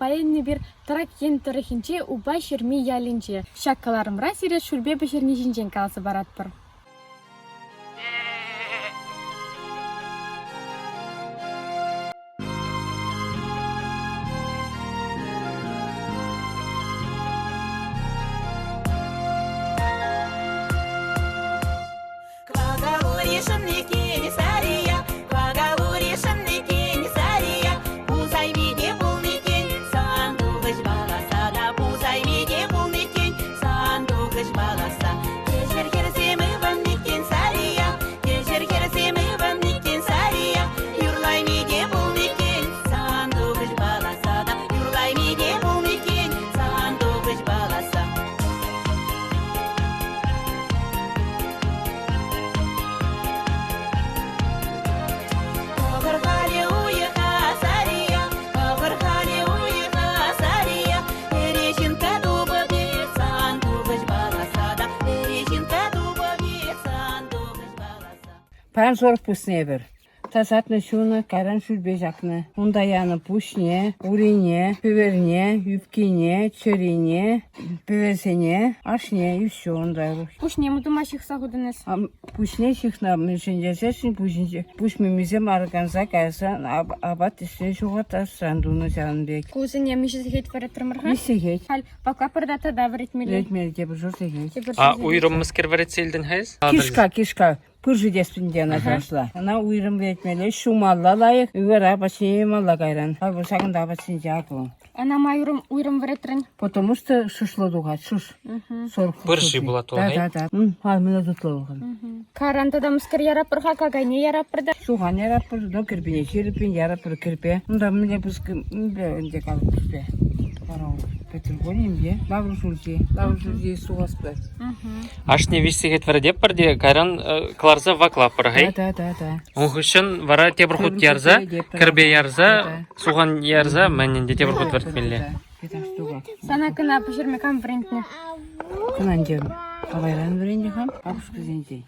Паян эпир Трак ен тӑрӑхӗнчи Упа ҫырми ялӗнче. Ҫак кӑларӑмра сире шӳрпе пӗҫерни ҫинчен каласа паратпӑр. Паян сурӑх пуснӑ эпир. Тасатнӑ ҫунӑ, кайран шӳрпе ҫакнӑ. Унта янӑ пуҫне, урине, пӗверне, ӳпкине, чӗрине, пӗверсене, ашне, ӳсҫӗ унта. Пуҫне тума ҫыхса хутӑн эс? Пуҫне ҫыхнӑ, мӗншӗн тесессӗн пуҫӗнче пуҫ мимисем арканса кайсан апат ӗҫне ҫухатасран тунӑ ҫавӑн пек. Кусене миҫе сехет вӗретрӗмӗр-ха? Виҫ сехет. Халь пока пӑрта тата вӗретмелле. Вӗретмелле тепӗр ҫур сехет. Тепӗр А ҫур сехет. уйрӑм мӗскер вӗретсе илтӗн-ха эс? Кишка, кишка. Пыршӑ теспӗн те ӑна чӑвашла. Ӑна уйрӑм вӗретмелле, ҫумалла лайӑх, ывӑра апатсене ямалла кайран. Акӑ ҫакӑнта апатсенче акӑ. Ӑна ма уйрӑм, уйрӑм вӗретрӗн? Потому что шӑшлӑ тухать, шӑш. Сорок Пырши пулать Да, да, да. М, мӗнле тутлӑ вӑл. Каран тата мӗскер яраппӑр-ха, какайне яраппӑр та. Сухан яраппӑр, но кӗрпине ҫирӗппӗн яраппӑр кӗрпе. Унта мӗнле пысӑк, мӗнле ӗнтӗ калӑп кӗрпе. Вара Петрогоним е лавр шурҫи, лавр шурҫи сухас пулать. Ашне виҫ сехет вӗретеппӗр те кайран кӑларса ваклаппӑр, хӑй. Да, да, да. Ун хыҫҫӑн вара тепӗр хут ярса, кӗрпе ярса, сухан ярса мӗн ӗнтӗ тепӗр хут вӗретмелле. Сана кӑна пӗҫерме кам вӗрентнӗ? Кӑна ӗнтӗ Кавайран вӗреннӗ-ха, бабушкӑсенчен.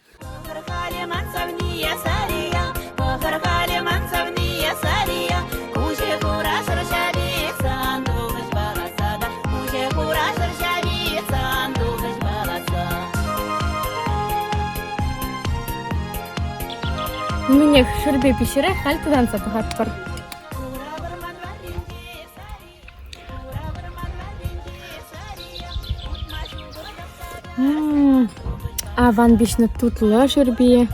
Мӗнех, шӳрпе пӗҫере халь тутанса пӑхатпӑр. Аван пиҫнӗ тутлӑ шӳрпе.